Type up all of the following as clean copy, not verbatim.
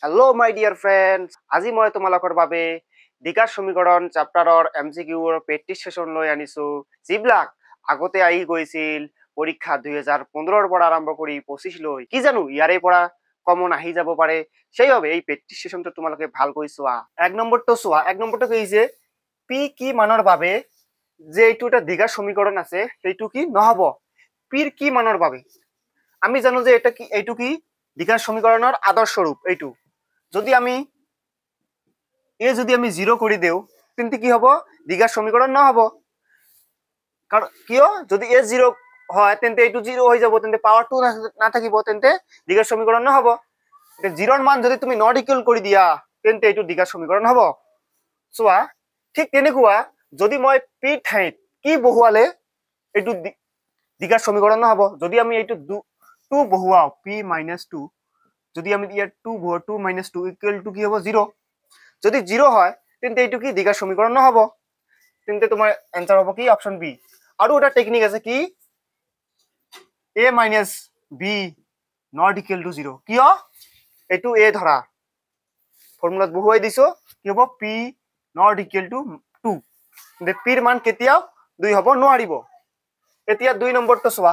Hello' মাই dear friends, আজি মই তোমালোকৰ বাবে দ্বিঘাত সমীকৰণ চেপ্টাৰৰ এমচিকিউৰ প্ৰেক্টিচ ছেশ্যন লৈ আনিছোঁ, যিবিলাক আগতে আহি গৈছিল পৰীক্ষা 2015ৰ পৰা আৰম্ভ কৰি 25লৈ। কি জানো ইয়াৰে পৰা কমন আহি যাব পাৰে। সেইবাবে এই প্ৰেক্টিচ ছেশ্যনটো তোমালোকে ভালকৈ চোৱা। এক নম্বৰটো চোৱা। এক নম্বৰটো কৈছে পি কি মানৰ বাবে যে এইটো এটা দ্বিঘাত সমীকৰণ আছে সেইটো কি নহ'ব। পিৰ কি মানৰ বাবে আমি জানো যে এটা কি, এইটো কি দ্বিঘাত সমীকৰণৰ আদৰ্শ ৰূপ। এইটো যদি আমি এ যদি আমি জিৰ' কৰি দিওঁ তেন্তে কি হ'ব, দ্বিঘাত সমীকৰণ নহ'ব। কাৰণ কিয়, যদি এ জিৰ' হয় তেন্তে এইটো জিৰ' হৈ যাব, তেন্তে পাৱাৰটো নাথাকিব, তেন্তে দ্বিঘাত সমীকৰণ নহ'ব। জিৰ'ৰ মান যদি তুমি not equal কৰি দিয়া তেন্তে এইটো দ্বিঘাত সমীকৰণ হ'ব। চোৱা, ঠিক তেনেকুৱা যদি মই পি ঠাইত কি বহুৱালে এইটো দ্বিঘাত সমীকৰণ নহ'ব। যদি আমি এইটো টু বহুৱাও, পি মাইনাছ টু, যদি আমি ইয়াত two বহুৱাও, two minus two equal to কি হ'ব, জিৰ'। যদি জিৰ' হয় তেন্তে এইটো কি দ্বিঘাত সমীকৰণ নহ'ব। তেন্তে তোমাৰ এনচাৰ হ'ব কি, অপশ্যন বি। আৰু এটা টেকনিক আছে কি, A minus B not equal to zero'. কিয়, এইটো এ ধৰা ফৰ্মুলাত বহুৱাই দিছো, কি হ'ব P not equal to two. পিৰ মান কেতিয়াও 2 হ'ব নোৱাৰিব। এতিয়া 2 নম্বৰটো চোৱা,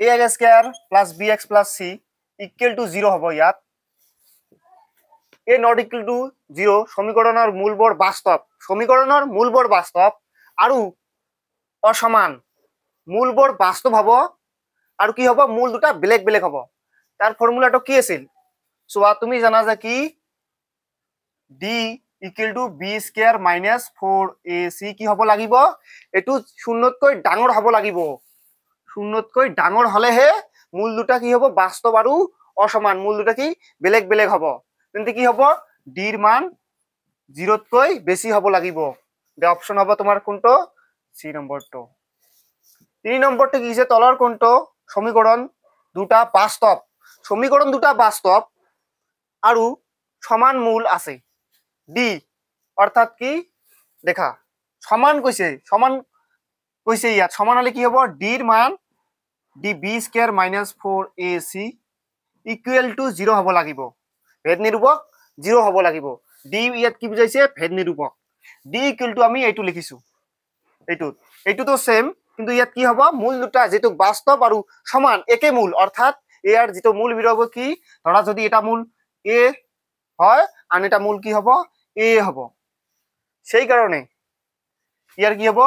A x square plus B x plus C equal to zero' হ'ব। ইয়াত A not equal to zero' সমীকৰণৰ মূলবোৰ বাস্তৱ, সমীকৰণৰ মূলবোৰ বাস্তৱ আৰু অসমান। মূলবোৰ বাস্তৱ হ'ব আৰু কি হ'ব, মূল দুটা বেলেগ বেলেগ হ'ব। তাৰ ফৰ্মুলাটো কি আছিল চোৱা, তুমি জানা যে কি D equal to B square minus four A C কি হ'ব লাগিব, এইটো শূন্যতকৈ ডাঙৰ হ'ব লাগিব। শূন্যতকৈ ডাঙৰ হ'লেহে মূল দুটা কি হ'ব, বাস্তৱ আৰু অসমান, মূল দুটা কি বেলেগ বেলেগ হ'ব। তেন্তে কি হ'ব, ডিৰ মান জিৰ'তকৈ বেছি হ'ব লাগিব। অপশ্যন হ'ব তোমাৰ কোনটো, চি নম্বৰটো। 3 নম্বৰটো কি হৈছে, তলৰ কোনটো সমীকৰণ দুটা বাস্তৱ, সমীকৰণ দুটা বাস্তৱ আৰু সমান মূল আছে। ডি অৰ্থাৎ কি দেখা, সমান কৈছে, সমান কৈছে ইয়াত সমান হ'লে কি হ'ব, ডিৰ মান D B square minus four A C equal to zero' হ'ব লাগিব। ভেদ নিৰূপক জিৰ' হ'ব লাগিব। ডি ইয়াত কি বুজাইছে, ভেদ নিৰূপক। ডি ইকুৱেল টু আমি এইটো লিখিছো, এইটোত এইটোতো ছেম, কিন্তু ইয়াত কি হ'ব, মূল দুটা যিটো বাস্তৱ আৰু সমান একে মূল, অৰ্থাৎ ইয়াৰ যিটো মূল বিৰব কি, ধৰা যদি এটা মূল এ হয় আন এটা মূল কি হ'ব, এ হ'ব। সেইকাৰণে ইয়াৰ কি হ'ব,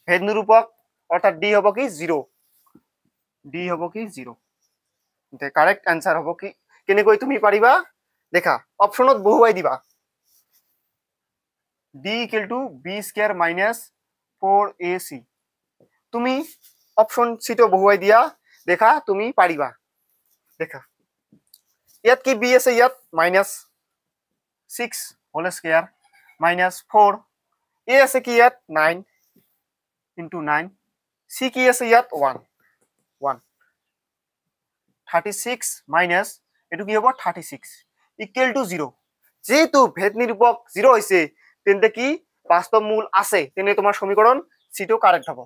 ভেদ নিৰূপক অৰ্থাৎ ডি হ'ব কি জিৰ', ডি হ'ব কি জিৰ'। কাৰেক্ট এনচাৰ হ'ব কি, কেনেকৈ তুমি পাৰিবা দেখা, অপশ্যনত বহুৱাই দিবা। D equal to B square minus four A C, তুমি অপশ্যন চিটো বহুৱাই দিয়া, দেখা তুমি পাৰিবা। দেখা ইয়াত কি বি আছে, ইয়াত minus six whole square minus four, A আছে কি ইয়াত নাইন ইণ্টু নাইন, চি কি আছে ইয়াত one, one thirty six minus এইটো কি হ'ব thirty six equal to zero'. যিহেতু ভেদ নিৰূপক জিৰ' হৈছে তেন্তে কি বাস্তৱ মূল আছে, তেনে তোমাৰ সমীকৰণ চিটো কাৰেক্ট হ'ব।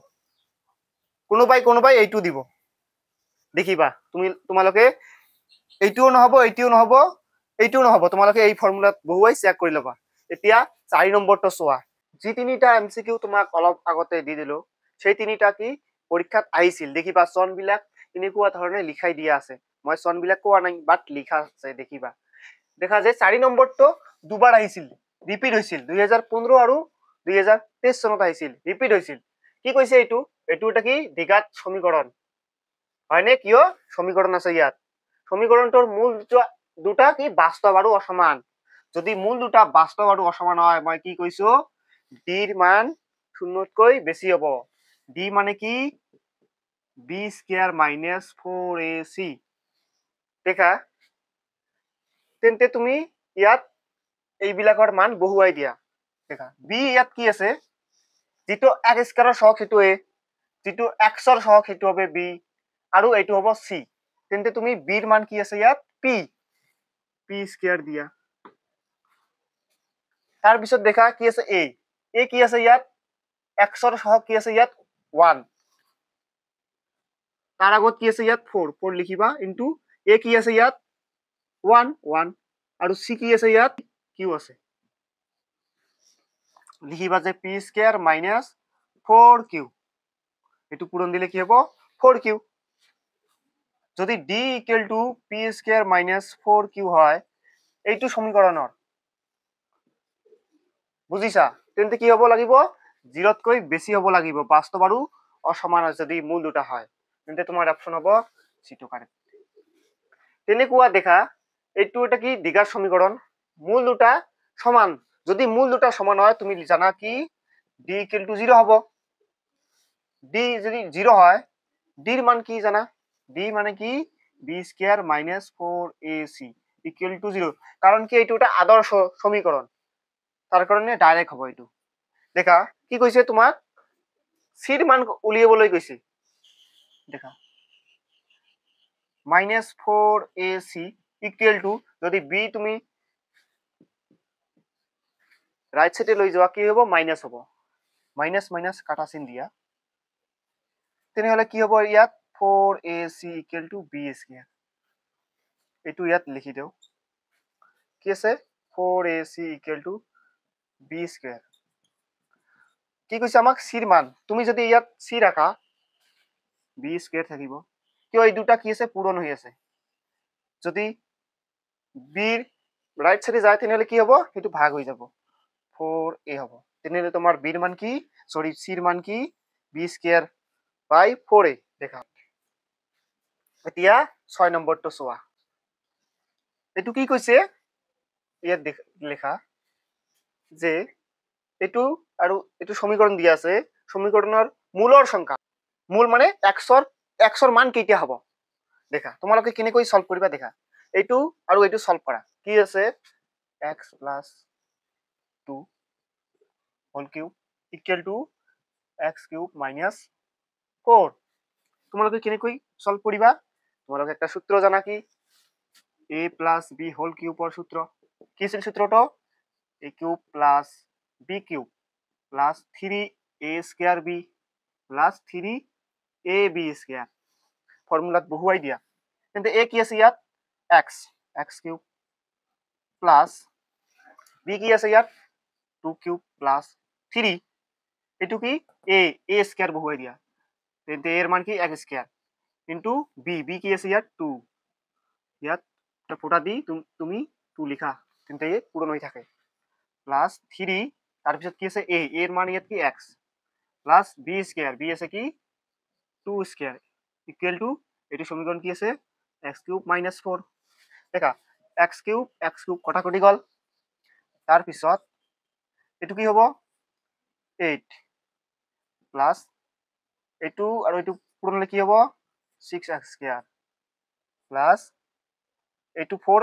কোনোবাই কোনোবাই এইটো দিব, দেখিবা তুমি তোমালোকে এইটোও নহ'ব, এইটোও নহ'ব, এইটোও নহ'ব, তোমালোকে এই ফৰ্মুলাত বহুৱাই চেক কৰি ল'বা। এতিয়া 4 নম্বৰটো চোৱা, যি তিনিটা এম চি কিউ তোমাক অলপ আগতে দি দিলো সেই তিনিটা কি পৰীক্ষাত আহিছিল। দেখিবা চনবিলাক এনেকুৱা ধৰণে লিখাই দিয়া আছে, মই চনবিলাক কোৱা নাই বাট লিখা আছে, দেখিবা। দেখা যায় 4 নম্বৰটো দুবাৰ আহিছিল, ৰিপিট হৈছিল, 2015 আৰু 2023 চনত আহিছিল, ৰিপিট হৈছিল। কি কৈছে এইটো, এইটো এটা কি দ্বিঘাত সমীকৰণ হয়নে, কিয় সমীকৰণ আছে ইয়াত, সমীকৰণটোৰ মূল দুটা কি বাস্তৱ আৰু অসমান। যদি মূল দুটা বাস্তৱ আৰু অসমান হয়, মই কি কৈছো, ডিৰ মান শূন্যতকৈ বেছি হ'ব। ডি মানে কি, B square minus four A C. দেখা তেন্তে তুমি ইয়াত এইবিলাকৰ মান বহুৱাই দিয়া। দেখা বি ইয়াত কি আছে, যিটো এক্স স্কোৱাৰৰ সহগ সেইটো এ, যিটো এক্সৰ সহগ সেইটো হ'ব বি, আৰু এইটো হ'ব চি। তেন্তে তুমি বিৰ মান কি আছে ইয়াত, পি, পি স্কোৱাৰ দিয়া। তাৰপিছত দেখা কি আছে এ, এ কি আছে ইয়াত, এক্সৰ সহগ কি আছে ইয়াত ওৱান, তাৰ আগত কি আছে ইয়াত ফ'ৰ, ফ'ৰ লিখিবা, ইনটু এ কি আছে ইয়াত ওৱান, ওৱান, আৰু চি কি আছে ইয়াত কিউ আছে। লিখিবা যে P square minus four Q, এইটো পূৰণ দিলে কি হ'ব ফ'ৰ কিউ। যদি D equal to P square minus four Q হয় এইটো সমীকৰণৰ, বুজিছা, তেন্তে কি হ'ব লাগিব জিৰতকৈ বেছি হ'ব লাগিব, বাস্তৱ আৰু অসমান যদি মূল দুটা হয়, তেন্তে তোমাৰ অপশ্যন হ'ব চিটো কাৰেক্ট। তেনেকুৱা দেখা এইটো এটা কি দ্বিঘাত সমীকৰণ, মূল দুটা সমান, যদি মূল দুটা সমান হয় তুমি জানা কি ডি ইকুৱেল টু জিৰ' হ'ব। ডি যদি জিৰ' হয় ডিৰ মান কি জানা, ডি মানে কি B square minus four A C equal to zero, কাৰণ কি এইটো এটা আদৰ্শ সমীকৰণ, তাৰ কাৰণে ডাইৰেক্ট হ'ব এইটো। দেখা কি কৈছে তোমাক চিৰ মান উলিয়াবলৈ কৈছে, দেখা minus four A C equal to যদি বি তুমি ৰাইট চাইডে লৈ যোৱা কি হ'ব মাইনাছ হ'ব, মাইনাছ মাইনাছ কাটা চিন দিয়া, তেনেহ'লে কি হ'ব ইয়াত four A C equal to B square, এইটো ইয়াত লিখি দিওঁ কি আছে four A C equal to B square. কি কৈছে আমাক চিৰ মান, তুমি যদি ইয়াত চি ৰাখা বি স্কুৱেৰ থাকিব, কিয় এই দুটা কি আছে পূৰণ হৈ আছে, যদি বিৰ ৰাইট চাইডে যায় তেনেহ'লে কি হ'ব সেইটো ভাগ হৈ যাব ফ'ৰ এ হ'ব, তেনেহ'লে তোমাৰ বিৰ মান কি চৰি চিৰ মান কি B square by four A. দেখা এতিয়া 6 নম্বৰটো চোৱা, এইটো কি কৈছে ইয়াত লেখা যে এইটো আৰু এইটো সমীকৰণ দিয়া আছে, সমীকৰণৰ মূলৰ সংখ্যা, মূল মানে এক্সৰ মান কেতিয়া হ'ব, দেখা তোমালোকে কেনেকৈ সলভ কৰিবা। দেখা এইটো আৰু এইটো সলভ কৰা, কি আছে x plus two whole cube equal to x cube minus four. তোমালোকে কেনেকৈ সলভ কৰিবা, তোমালোকে একটা সূত্ৰ জানা কি এ প্লাস বি হোল কিউবৰ সূত্ৰ, কি আছিল সূত্ৰটো A cube plus B cube plus three A square B plus three A B square, ফৰ্মুলাত বহুৱাই দিয়া। তেন্তে এ কি আছে ইয়াত x, x cube plus B কি আছে ইয়াত টু কিউব প্লাস থ্ৰী, এইটো কি এ, এ স্কোয়াৰ বহুৱাই দিয়া, তেন্তে এৰ মান কি x square into B, B কি আছে ইয়াত টু, ইয়াত এটা ফুটা দি তুমি টু লিখা, তেন্তে এ পূৰণ হৈ থাকে, প্লাস থ্ৰী, তাৰপিছত কি আছে এ, এৰ মান ইয়াত কি x plus B square, B আছে কি টু স্কোয়াৰ ইকুৱেল টু এইটো সমীকৰণ কি আছে এক্স কিউব মাইনাছ ফ'ৰ। দেখা এক্স কিউব এক্স কিউব কটাকটি গ'ল, তাৰপিছত এইটো কি হ'ব এইট প্লাছ এইটো আৰু এইটো পূৰণলে কি হ'ব ছিক্স এক্স স্কোয়াৰ প্লাছ এইটো ফ'ৰ,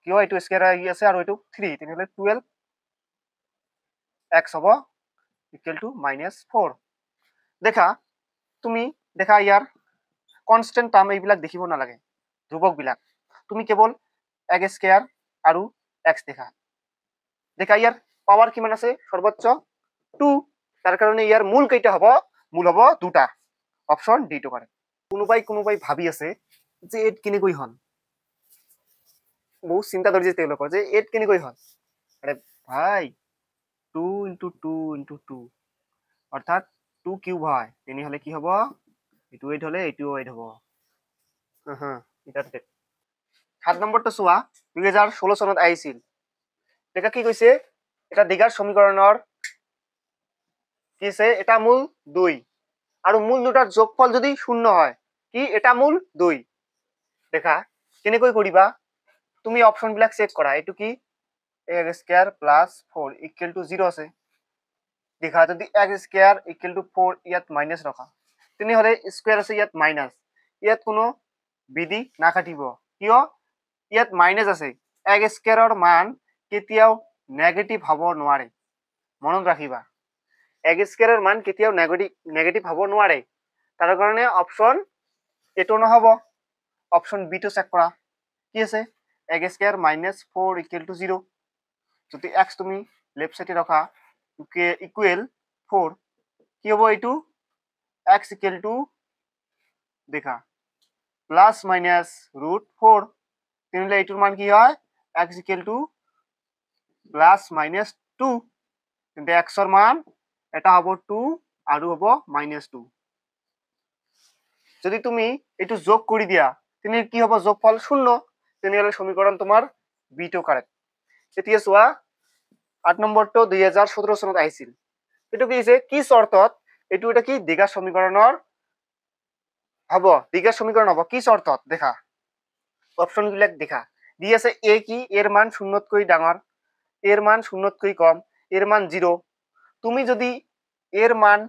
কিয় এইটো স্কোয়াৰ আহি আছে আৰু এইটো থ্ৰী, তেনেহ'লে টুৱেলভ এক্স হ'ব ইকুৱেল টু মাইনাছ ফ'ৰ। দেখা তুমি দেখা ইয়াৰ কনষ্টেণ্ট টাৰ্ম এইবিলাক দেখিব নালাগে, ধ্ৰুৱকবিলাক তুমি কেৱল এক্স স্কোয়াৰ আৰু এক্স দেখা। দেখা ইয়াৰ পাৱাৰ কিমান আছে সৰ্বোচ্চ টু, তাৰ কাৰণে ইয়াৰ মূল কেইটা হ'ব, মূল হ'ব দুটা, অপশ্যন ডিটো কাৰেক্ট। কোনোবাই কোনোবাই ভাবি আছে যে এইট কেনেকৈ হ'ল, বহুত চিন্তা ধৰিছে তেওঁলোকৰ যে এইট কেনেকৈ হ'ল। আৰে ভাই two into two into two অৰ্থাৎ টু কিউব হয়, তেনেহ'লে কি হ'ব এইটো এইট হ'লে এইটোও এইট হ'ব। 7 নম্বৰটো চোৱা, 2016 চনত আহিছিল। দেখা কি কৈছে, এটা দ্বিঘাত সমীকৰণৰ কি আছে এটা মূল দুই আৰু মূল দুটাৰ যোগফল যদি শূন্য হয়, কি এটা মূল দুই। দেখা কেনেকৈ কৰিবা, তুমি অপশ্যন বিলাক চেক কৰা, এইটো কি x square plus four equal to zero আছে। দেখা যদি x square equal to four ইয়াত মাইনাছ ৰখা, তেনেহ'লে স্কোয়াৰ আছে ইয়াত মাইনাছ, ইয়াত কোনো বিধি নাকাটিব, কিয় ইয়াত মাইনাছ আছে, এক্স স্কোয়াৰৰ মান কেতিয়াও নেগেটিভ হ'ব নোৱাৰে, মনত ৰাখিবা এক্স স্কোয়াৰৰ মান কেতিয়াও নেগেটিভ হ'ব নোৱাৰে, তাৰ কাৰণে অপশ্যন এইটো নহ'ব। অপশ্যন বিটো চেক কৰা কি আছে x square minus four equal to zero, যদি এক্স তুমি লেফ্ট চাইডে ৰখা ইকুৱেল ফ'ৰ, কি হ'ব এইটো এক্স ইকুৱেল টু দেখা প্লাছ মাইনাছ ৰুট ফ'ৰ, তেনেহ'লে এইটোৰ মান কি হয় X equal to plus minus 2। তেন্তে এক্সৰ মান এটা হ'ব 2 আৰু হ'ব মাইনাছ 2। যদি তুমি এইটো যোগ কৰি দিয়া তেনে কি হ'ব? যোগফল 0। তেনেহ'লে সমীকৰণ তোমাৰ বিটো কাৰেক্ট। এতিয়া চোৱা 8 নম্বৰটো 2017 চনত আহিছিল। এইটো কি হৈছে? কি চৰ্তত এইটো এটা কি দ্বিঘাত সমীকৰণৰ হ'ব? দ্বিঘাত সমীকৰণ হ'ব কি চৰ্তত? দেখা অপশ্যন বিলাক দেখা দি আছে। এ কি? এৰ মান 0তকৈ ডাঙৰ, এৰ মান 0তকৈ কম, এৰ মান 0। তুমি যদি এৰ মান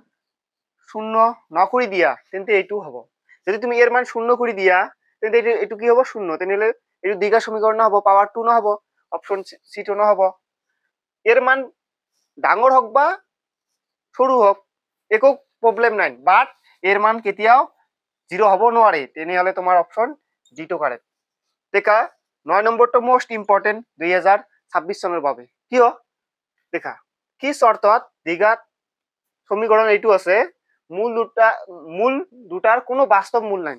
0 নকৰি দিয়া তেন্তে এইটো হ'ব। যদি তুমি এৰ মান 0 কৰি দিয়া তেন্তে এইটো কি হ'ব? 0। তেনেহ'লে এইটো দ্বিঘাত সমীকৰণ নহ'ব, পাৱাৰ 2 নহ'ব, অপশ্যন চিটো নহ'ব। এৰ মান ডাঙৰ হওক বা সৰু হওক একো প্ৰব্লেম নাই, বাট এৰ মান কেতিয়াও 0 হ'ব নোৱাৰে। তেনেহ'লে তোমাৰ অপশ্যন ডিটো কাৰেক্ট। দেখা 9 নম্বৰটো মোষ্ট ইম্পৰ্টেণ্ট 2026 চনৰ বাবে। কিয়? দেখা কি চৰ্তত দ্বিঘাত সমীকৰণ এইটো আছে, মূল দুটাৰ কোনো বাস্তৱ মূল নাই।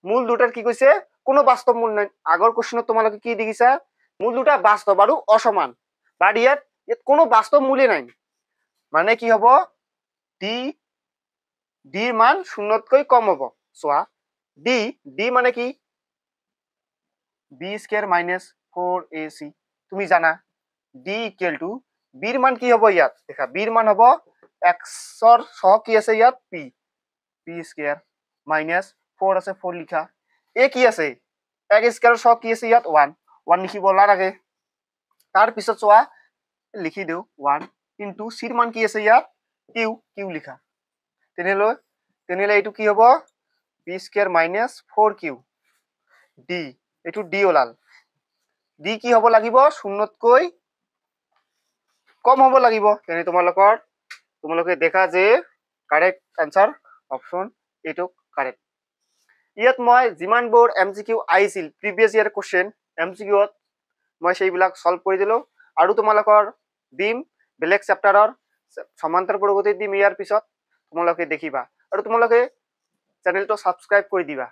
মূল দুটাৰ কি কৈছে? কোনো বাস্তৱ মূল নাই। আগৰ কুৱেশ্যনত তোমালোকে কি দেখিছা? মূল দুটা বাস্তৱ আৰু অসমান, বাট ইয়াত কোনো বাস্তৱ মূলেই নাই। মানে কি হ'ব? ডিৰ মান 0তকৈ কম হ'ব। চোৱা ডি মানে কি? B square minus 4ac। তুমি জানা ডি ইকুৱেল টু বিৰ মান কি হ'ব ইয়াত? দেখা বিৰ মান হ'ব এক্সৰ সহ কি আছে ইয়াত? পি, পি স্কুৱেৰ মাইনাছ 4 আছে, 4 লিখা। এ কি আছে? এক্স স্কুৱেৰৰ সহ কি আছে ইয়াত? 1, 1 লিখিব নালাগে। তাৰপিছত চোৱা লিখি দিওঁ 1 ইনটু চিৰ মান কি আছে ইয়াত? কিউ, কিউ লিখা। তেনেহ'লে এইটো কি হ'ব? P square minus 4 Q D. এইটো ডি ওলাল। ডি কি হ'ব লাগিব? 0তকৈ কম হ'ব লাগিব। তেনে তোমালোকে দেখা যে কাৰেক্ট আনচাৰ অপশ্যন এইটো কাৰেক্ট। ইয়াত মই যিমানবোৰ এম চি কিউ আহিছিল previous year question M C কিউত মই সেইবিলাক চল্ভ কৰি দিলোঁ। আৰু তোমালোকৰ দিম বেলেগ চেপ্টাৰৰ সমান্তৰ প্ৰগতি দিম ইয়াৰ পিছত, তোমালোকে দেখিবা। আৰু তোমালোকে চেনেলটো ছাবস্ক্ৰাইব কৰি দিবা।